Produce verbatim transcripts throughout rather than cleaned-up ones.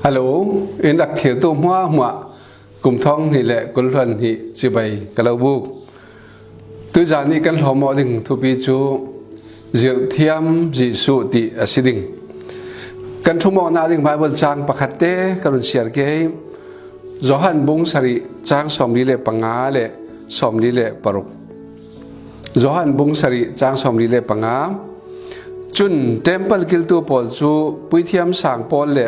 Hello, in rak thlirtu hmuahhmuah kum thawng hnih le kul hluan hnih cibai ka lo buk. Tuizan ih kan hlawm awk ding thupi cu zirhthiam Jesuh tih a si ding. Kan ṭhum awknak ding Baibal cang pakhat te ka run siar ke. Johan bung sarih cang sawmli le panga le sawmli le paruk. Johan bung sarih cang sawmli le panga. Cun temple kiltu pawl cu puithiam sang pawl le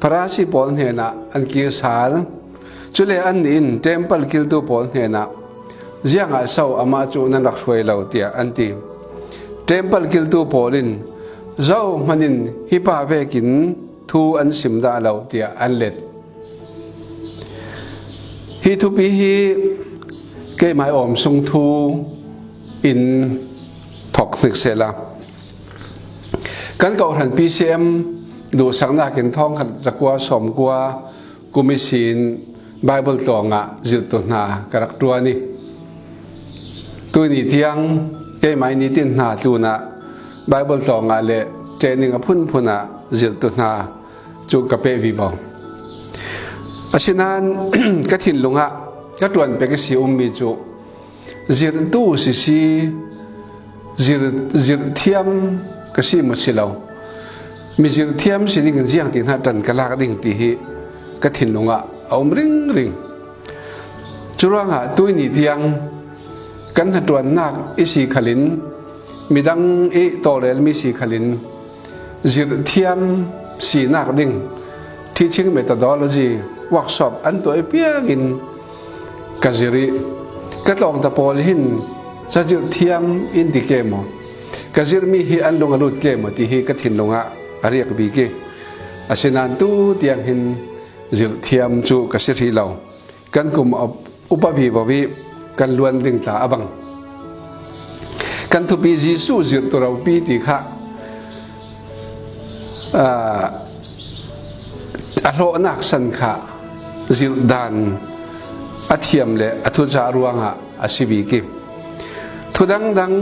Farasi pawl hnenah an kir sal. Cule annih in temple kiltu pawl hnenah, "Ziangah so amah cu nan rak hruai lo?" tiah an ti. Temple kiltu pawl in, "Zohman in hi pa vekin thu an sim dah lo," tiah an let. Hi thupi hi keimah ih awm sung thu in thawk hnik sehla, kan kawhhran P C M duhsaknak in thawngkhat zakua sawmkua kum ihsin Baibal tlawngah zirhtu hna ka rak ṭuan ih, tuihni tiang keimah ih nitin hna tlunah Baibal tlawngah le training a phunphun ah zirhtu hna cu ka peh vivo. Asinain ka thinlung ah ka ṭuan pek ihsi ummi cu zirhtu sisi, zir, zirhthiam ka si maw si lo, mi zirhthiam si dingin ziangtin hah ṭan ka lak ding ti hi ka thinlung ah a um ringring. Curuangah tuihni tiang kan hnaṭuannak ihsi khalin, midang ih tawlrelmi si khalin, zirhthiam sinak ding teaching methodology workshop an tuah ih piangin ka zirh ih, ka tlawngta pawl hin zazirhthiam in ti ke maw, ka zirhmi hi an lung a lut ke maw ti hi ka thinlung ah a riak bik ih, asinain tu tiang hin zirhthiam cu ka si hrih lo. Kan kum a upa vivo ih kan luan ding tla a bang. Kan thupi Jesuh zirhtu ropi ti kha, aa, a hlawhnak san kha zirhdan a thiam le a thucah ruangah a si bik ih, thu dangdang,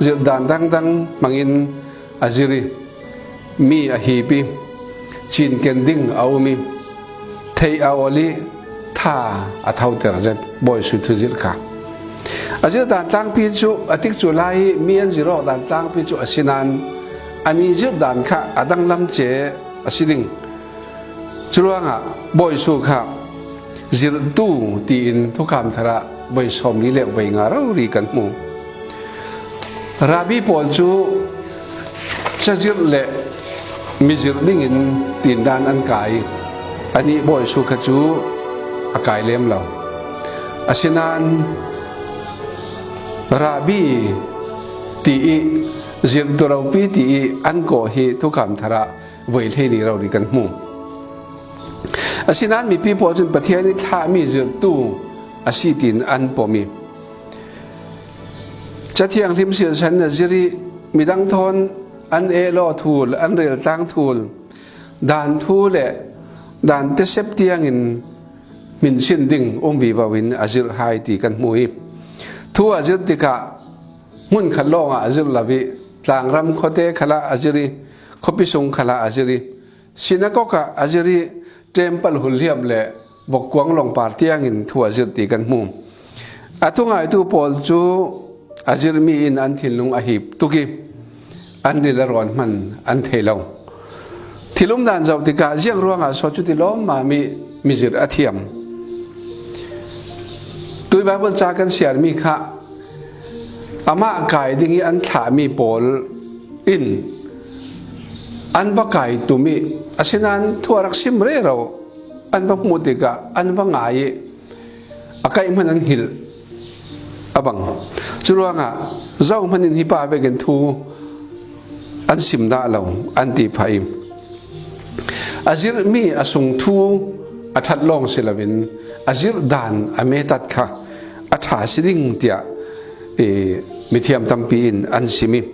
zirhdan dangdang hmangin a zirh ih, mi a hip ih, cinken ding a um ih, theih a awl ih, tha a thoter zet Bawi Jesuh thuzirh kha. A zirhdan tlangpi cu, a tikcu lai ih mi an zirh awk dan tlangpi cu a si nain, a ni zirhdan kha a danglam ce a si ding. Curuangah Bawi Jesuh kha zirhtu tiin Thukham Thar ah voi sawmli le voi nga rori kan hmu. Rabbi pawl cu cazirh le mizirh dingin tindan an kai ih, anih Bawi Jesuh kha cu a kai lem lo. Asinain Rabbi ti ih, zirhtu ropi ti ih an kawh hi Thukham Thar ah voi hleili rori kan hmu. Asinain mipi pawl cun Pathian ih thlahmi zirhtu a si tiin an pom ih, Cathianghlim sisan in a zirh ih, midang thawn an ehlaw thul, an reltlang thul, dan thu le dan tesep tiangin hminsin ding um vivo in a zirh hai ti kan hmu ih, thu a zirh tikah hmunkhat lawngah a zirh lo ih, tlangram khuate khalah a zirh ih, khuapi sung khalah a zirh ih, sinagog ah a zirh ih, temple hulhliam le vokkuang lawngpar tiangin thu a zirh ti kan hmu. A thungaitu pawl cu a zirhmi in an thinlung a hip tuk ih, an ril a rawn hman an thei lo. Thil umdan zoh tikah ziang ruangah so cuti lawmmam ih mizirh a thiam? Tui Baibal ca kan siarmi kha amah kai ding ih an thlahmi pawl in an va kai tum ih, asinain thu a rak sim rero an va hmuh tikah an va ngai ih, a kaih hmanh an hngilh a bang. Curuangah zohman in hi pa vekin thu an sim dah lo, an ti phah ih, a zirhmi a sung thu a ṭhat lawng si loin a zirh dan a metat kha a ṭha si ding tiah, eh, mithiam tampi in an sim ih,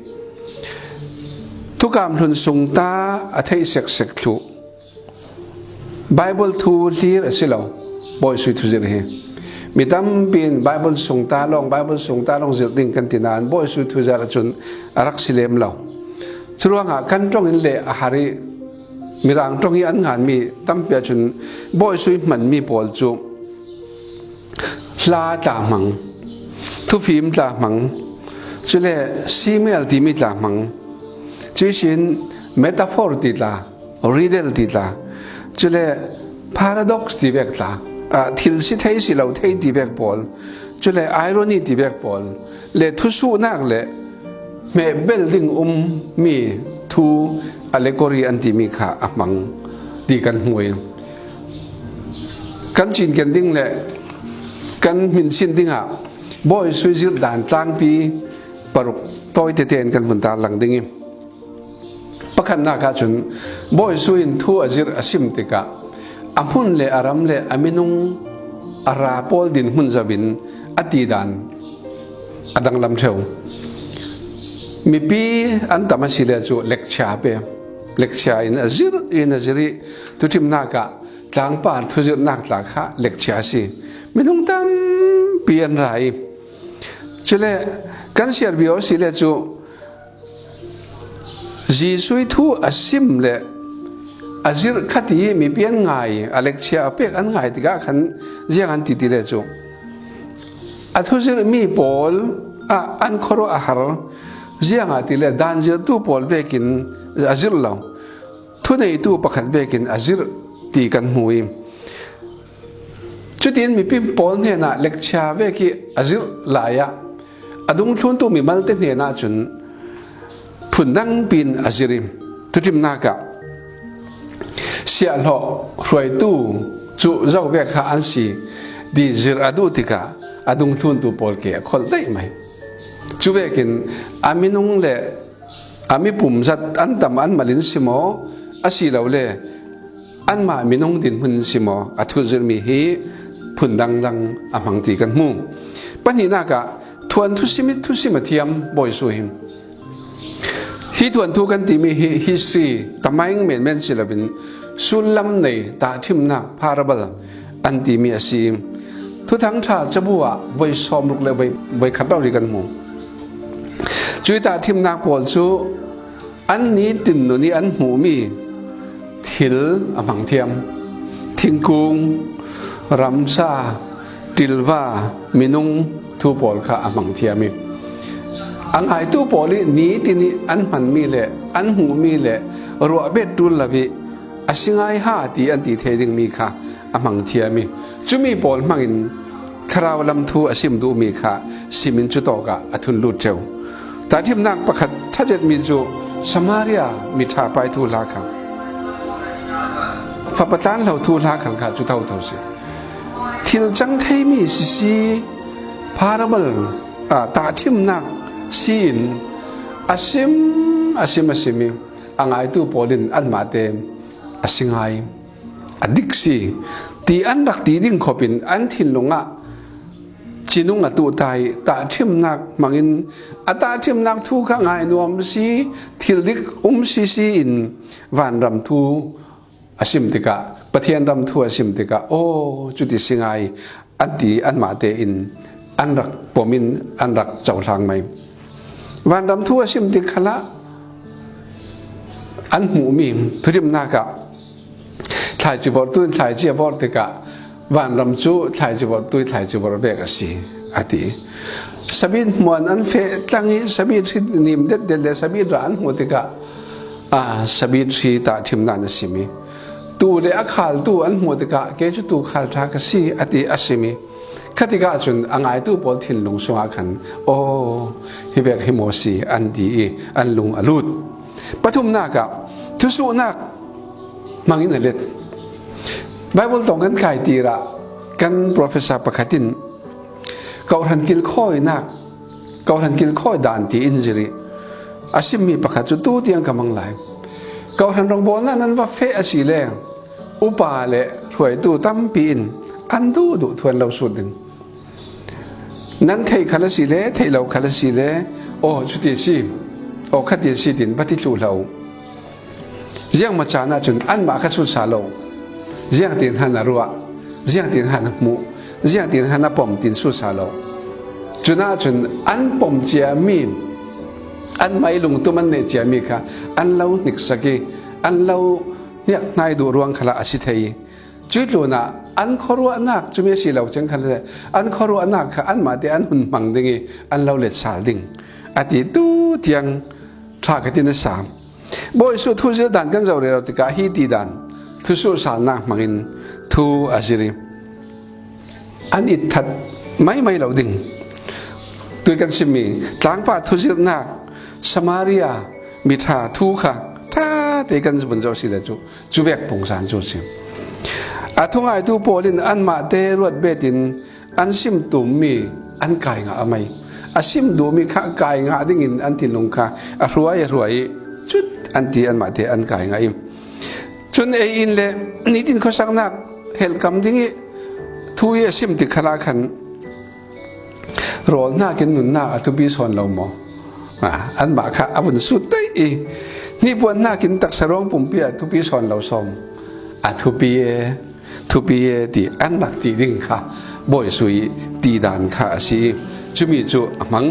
Thukham Hlun sung ta a theih seksek thluh. Baibal thu hlir a si lo, Bawi Jesuh thuzirh hi. Mi tampi in Bible sung ta lawng, Bible sung ta lawng zirh ding kan ti nain Bawi Sui thuzirh ah cun a rak si lem lo. Curuangah kan ṭawng in le a har ih Mirang ṭawng ih an nganmi tampi ahcun Bawi Sui hmanmi pawl cu hla tla hmang, thufim tla hmang, cule simel timi tla hmang, cuihsin metaphor ti tla, riddle ti tla, cule paradox ti vek tla, ah, thil si thei si lo thei ti vek pawl, cule irony ti vek pawl, le thusuhnak le hmeh bel ding ummi thu, allegory an timi kha a hmang ti kan hmu ih, kan cinken ding le kan hminsin dingah Bawi Sui zirh dan tlangpi paruk tawi tete in kan hmun tarlang ding ih, pakhatnak ahcun Bawi Sui in thu a zirh a sim tikah a hmun le a ram le a minung a ra pawl dinhmun zoh in a ti dan a danglam ṭheu. Mipi an tam asile cu lecture pe, lecture in a zirh in a zirh ih, thuṭhimnak ah tlangpar thuzirhnak tla kha lecture a si. Minung tampi an ra ih, cule kan siar viau asile cu Jesuh ih thu a sim le a zirh kha ti ih mipi an ngai, a lecture a pek an ngai tikah khan ziang an ti ti le cu a thuzirhmi pawl ah an khuaruah a har, ziangahtile dan zirhtu pawl vekin a zirh lo, thuneitu pakhat vekin a zirh ti kan hmu ih, cutin mipi pawl hnenah lecture vek ih a zirh lai ah a dungthluntu mimalte hnenah cun phundang piin a zirh ih, thuṭhimnak ah siahhlawh hruaitu cu zo vek kha an si ti zirh a duh tikah a dungthluntu pawl ke a kholh daih mai. Cu vekin a minung le a mipum zat an tam an mal in si maw, asilole anmah minung dinhmun in si maw, a thuzirhmi hi phundang dang a hmang ti kan hmu. Pahnihnak ah thuanthu sim ih thusim a thiam Bawi Sui hi. Hi thuanthu kan timi hi history tamaing menmen si loin sullam nei tahṭhimnak parable an timi a si. Thuthang ṭha cabu ah voi sawmruk le voi, voi khat rori kan hmu. Cuih tahṭhimnak pawl cu an nitin nun ih an hmuhmi thil a hmang thiam. Thingkung, ramsa, ṭilva, minung thu pawl kha a hmang thiam ih, a ngaitu pawl ih nitin ih an hmanmi le an hmuhmi le ruah bet ṭul lo ih a si ngai ha ti an ti thei dingmi kha a hmang thiam ih, cumi pawl hmangin thlarau lam thu a sim duhmi kha simin cutawkah a thun lut ṭheu. Tahṭhimnak pakhat ṭha zetmi cu Samaria miṭha pai thuhla kha, fapa tlanhlo thuhla khal kha cu thotho si. Thil cang theimi sisi, parable, ah, tahṭhimnak si in a sim, a sim, a sim ih a ngaitu pawl in anmahte a si ngai, a dik si ti an rak ti ding khop in an thinlung ah cinung a tuh ta ih tahṭhimnak hmangin a tahṭhimnak thu kha ngainuam si, thil dik um sisi in vanram thu a sim tikah, Pathian ram thu a sim tikah, aw, cuti si ngai, an ti anmahte in an rak pom in an rak cohlang mai. Vanram thu a sim tik khalah an hmuhmi thuṭhimnak ah thlaici vorhtu in thlaici a vorh tikah vanram cu thlaici vorhtu ih thlaici vorh vek a si, a ti. Sabit hmuan an feh tlang ih sabit hri nim detdet le sabit ra an hmuh tikah, aa, sabit hri tahṭhimnak an a sim ih, tuu le a khaltu an hmuh tikah, kei cu tuu khal ṭha ka si, a ti a sim ih, khatikah cun a ngaitu pawl thinlung sungah khan, aw, hi vek hi maw si, an ti ih an lung a lut. Pathumnak ah thusuhnak hmangin a let. Bible tawng kan kai tirah kan professor pakhat in Kohhran kilkhawinak, Kohhran kilkhawi dan tiin zirh ih a simmi pakhat cu tu tiang ka mang lai. Kohhran rawngbawlnak nan va feh asile upa le hruaitu tampi in an duhduh thuan lo sut ding. Nan theih khal asile, theih lo khal asile, aw, cuti a si, aw, khati a si, tiin va ti thluh hlah uh. Ziangmah caan ahcun anmah kha sutsa lo. Ziangtin han a ruah, ziangtin han a hmuh, Ziangtin han a pom tin susa lo. Cunah cun an pom ciami, an mai lungtum an neih ciami kha an lo hniksak i, an lo hniak hnai duh ruang khalah a si thei. Cuih tlunah an khuaruahnak, cumi a si lo ceng khalah an khuaruahnak kha anmahte an hun hmang ding i an lo letsal ding a ti tu tiang ṭha ka tin a sa. Bawi Jesuh thu zir dan kan zoh rero tikah hi ti dan thusuhsalnak hmangin thu a zir i an itthat maimai lo ding. Tui kan simmi tlangpa thuzirhnak Samaria miṭha thu kha ṭha te kan vun zoh si le cu, cu vek pungsan cu si. A thungaitu pawl in anmahte ruat betin an sim tummi an kai ngah a mai. A sim duhmi kha kai ngah dingin an thinlung kha a hruai a hruai i cut an ti, anmahte an kai ngah i. Cun ei in le nitin khuasaknak helhkam ding i thu i a sim tik khalah khan rawl hnakin nunnak a thupi sawn lo maw? Ah, anmah kha a vun sut tei i hnipuan hnakin taksa ruang pumpi a thupi sawn lo sawm. A thupi e, thupi e ti an rak ti ding kha Bawi Jesuh i ti dan kha a si i cumi cu a hmang.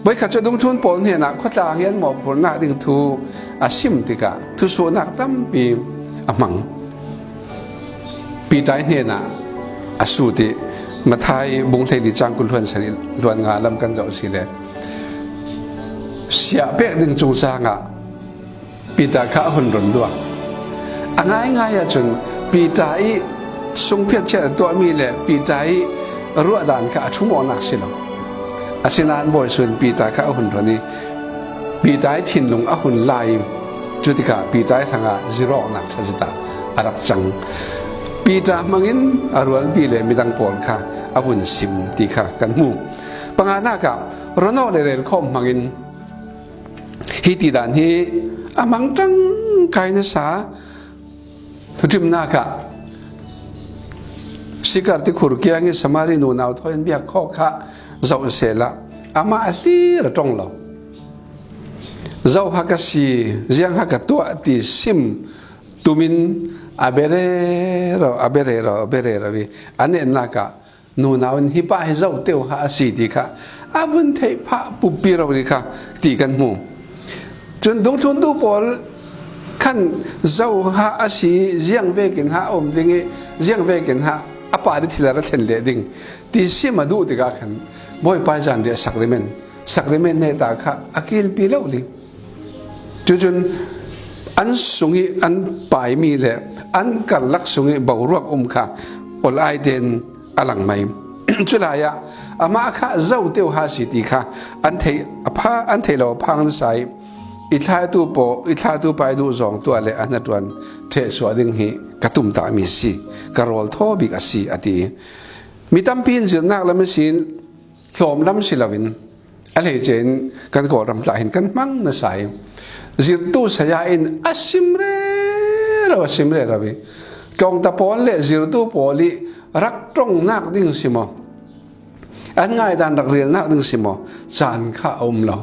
Voikhat cu dungthlun pawl hnenah khuatlang i an mawhphurhnak ding thu a sim tikah thusuhnak tampi a hmang. Peter hnenah a sut i Matthai bung hleili cang kul hluan sarih hluan nga lam kan zoh si le siah pek ding cungcangah Peter kha a hun run duak. A ngaingai ahcun Peter i sungphiat chiat a tuahmi le Peter i ruahdan kha a ṭhum awknak si lo. Asinain Bawi Jesuh in Peter kha a hun run i Peter i thinlung a hun la i cutikah Peter i hrangah zirawknak ṭha zet ah a rak cang. Peter hmangin a rualpi le midang pawl kha a vun sim ti kha kan hmu. Panganak ah ron awk le relkhawm hmangin hi ti dan hi a hmang ṭangkai nasa. Thuṭhimnak ah Sikar tikhur kiang i Samari nunau thawi an biak khawh kha zoh sehla amah a hlir a ṭong lo. Zo hak a si, ziang hak a tuah ti sim tumin a bia rero, a bia rero, a bia rero i a netnak ah nunau in hi pa hi zo teuh ha a si ti kha a vun theih phah puppi rori kha ti kan hmu. Cun dungthluntu pawl khan zo ha a si, ziang vekin ha a um ding i ziang vekin ha a pa i thil a ra thlen leh ding ti sim a duh tikah khan Bawipa i zanriah sakrament, sakrament neta kha a kilpi lo li. Cucun an sung i an paimi le an karlak sung i boruak um kha ol ai tein a lang mai. Culai ah amah kha zo teuh ha si ti kha an theih a pha, an theih lo a phang nasa i i thlaitu paw, i thlaitu pa i duh zawng tuah le a hnaṭuan ṭhehsuah ding hi ka tumtahmi a si, ka rawl thaw bik a si a ti. Mi tampi in zirnak lam ihsin hlawm lam si loin a hleice in kan Kawlram tla hin kan hmang nasa i zirtu saya in a sim rero, a sim rero i tlawngta pawl le zirtu pawl i rak ṭongnak ding si maw, an ngaidan rak relnak ding si maw, caan kha a um lo.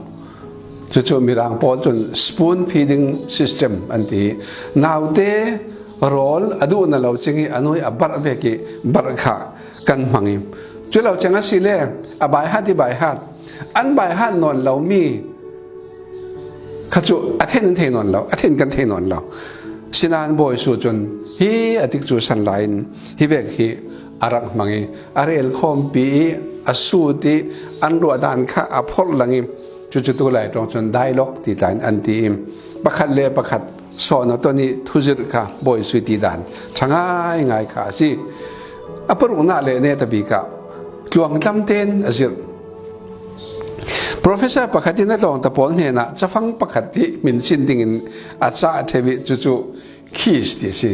Cucu Mirang pawl cun spoon feeding system an ti i naute rawl a duh na lo cing i a nu i a barh vek i barh kha kan hmang i cu lo ceng a si le a baihat i baihat, an baihat nawn lomi kha cu a then an thei nawn lo, a then kan thei nawn lo. Sinain Bawi Jesuh cun hi a tikcu san lai in hi vek hi a rak hmang i a rel khawmpi i a sut i an ruahdan kha a phorh lang i cucu tu lai ṭawng cun dialogue ti tla in an ti i pakhat le pakhat sawn a ton i thuzirh kha Bawi Jesuh i ti dan ṭha ngaingai kha a si. A paruknak le neta bik ah tluangtlam tein a zirh. Professor pakhat in a tlawngta pawl hnenah cafang pakhat hi hminsin dingin a cah ṭheu i cucu kis ti a si.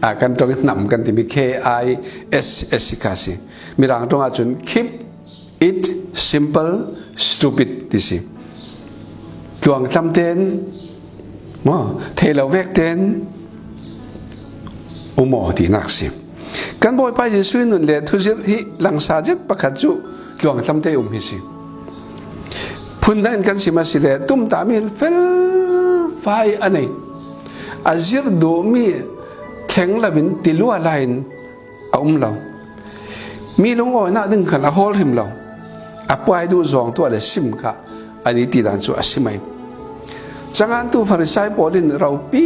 A kan ṭong i hnam kan timi K I S S kha a si. Mirang ṭong ahcun keep it simple, stupid ti si. Tluangtlam tein maw, thei lo vek tein um aw tinak si. Kan Bawipa Jesuh i nun le thuzirh hi langsa zet pakhat cu tluangtlam te um hi si. Phundang in kan sim a si le tumtahmi felfai a nei, a zirh duhmi thleng loin ti lua lai in a um lo. Mi lungawinak ding khan a hawl hrim lo. A puai duh zawng tuah le sim kha a ni ti dan cu a si mai. Cangantu Farisai pawl in ropi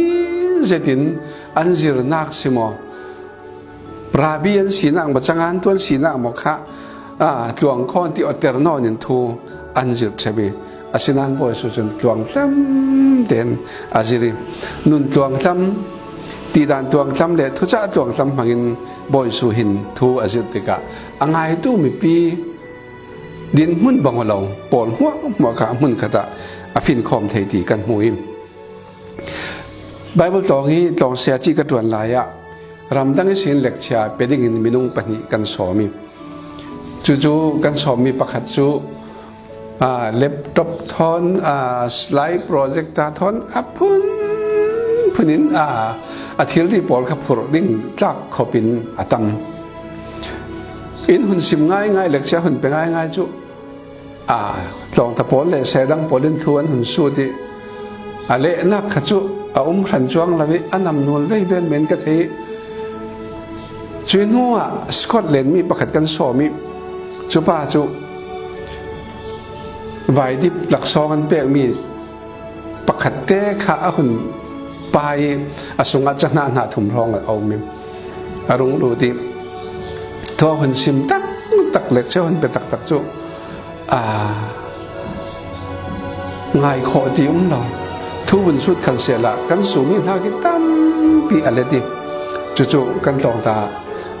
zetin an zirnak si maw, Rabbi an sinak maw, cangantu an sinak maw kha, aa, tluang khawn ti awter nawn in thu an zirh ṭheu i, asinain Bawisu cun tluang tlam tein a zirh i, nun tluang tlam, tidan tluang tlam le thucah tluang tlam hmangin Bawisu hin thu a zirh tikah a ngaitu mipi dinhmun bang aw lo pawl hmuahhmuah kha hmun khatah a finkhawm thei ti kan hmu i, Baibal tlawng hi tlawngsia cih ka ṭuan lai ah ramdang ihsin lecture pe dingin minung pahnih kan sawm i, cucu kan sawmmi pakhat cu, aa, laptop thawn, aa, slide projector thawn a phunphun in, aa, a thilri pawl kha phurh ding tlak khop in a tam. In hun sim ngaingai, lecture hun pe ngaingai cu, aa, tlawngta pawl le sedang pawl in thu an hun sut i, a lehnak kha cu a um hran cuang lo i a nam nul vei vel men ka thei i, cui hnuah Scotland mi pakhat kan sawm i, cupa cu vaidip laksawng an pekmi pakhat te kha a hun pai i, a sungah ca hnahna thum hrawng a um i, a rung lut i, thaw hun sim taktak, lecture hun pe taktak cu, aa, ngai khawh ti um lo. Thu vun sut khan sehla kan sumi hna khi tampi a let i, cucu kan tlawngta,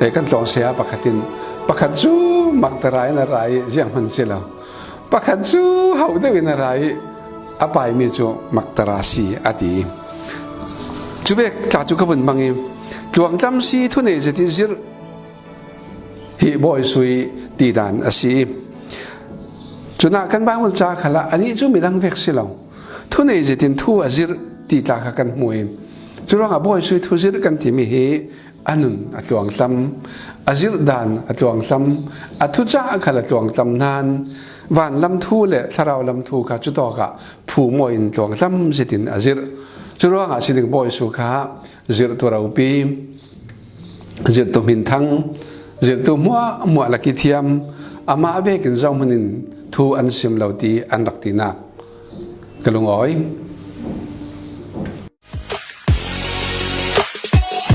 eh, kan tlawngsaya pakhat in, pakhat cu maktarai in a rai i ziang hman si lo. Pakhat cu hauh deuh in a ra i a paimi cu maktara si a ti. Cu vek tla cu ka vun mang i, tluangtlam si thunei zet i zirh hi Bawisu i tidan a si i, cunah kan Baibal ca khalah anih cu midang vek si lo. Thunei zet in thu a zirh ti tla kha kan hmu i, curuangah Bawisu i thu zirh kan timi hi a nun a tluangtlam, a zirhdan a tluangtlam, a thucah khal a tluangtlam nain vanlam thu le thlarau lam thu kha cutawkah phumawi in tluangtlam zetin a zirh. Curuangah si ding Bawisu kha zirhtu ropi, zirhtu hminthang, zirhtu hmuahhmuah lak i thiam, amah vekin zohhmun in thu an sim lo ti an rak tinak ka lungawi.